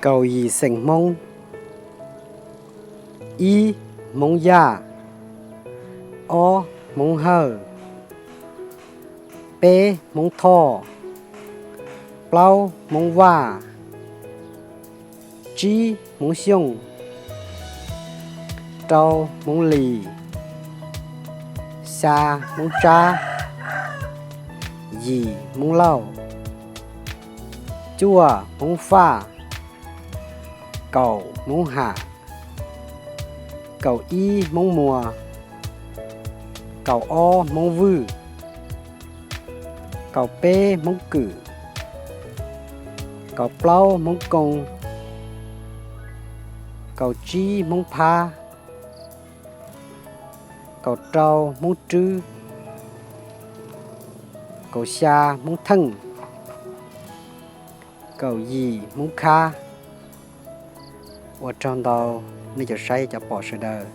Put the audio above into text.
Kaum yim xeem Hmoob: ib, Hmoob Yaj, ob, Hmoob Hawj, peb, Hmoob Thoj, plaub, Hmoob Vaj, tsib, Hmoob Xyooj, rau, Hmoob Lis, xya, Hmoob Tsab, yim, Hmoob Lauj, cuaj, Hmoob Faj, kaum, Hmoob Ham, kaum ib, Hmoob Muas, kaum ob, Hmoob Vwj, kaum peb, Hmoob Kwm, kaum plaub, Hmoob Koo, kaum tsib, Hmoob Phab, kaum rau, Hmoob Rwb, kaum xya, Hmoob Theej, kaum yim, Hmoob Khab. Ua tsaug ntau nej cov saib cov pom sawv daws.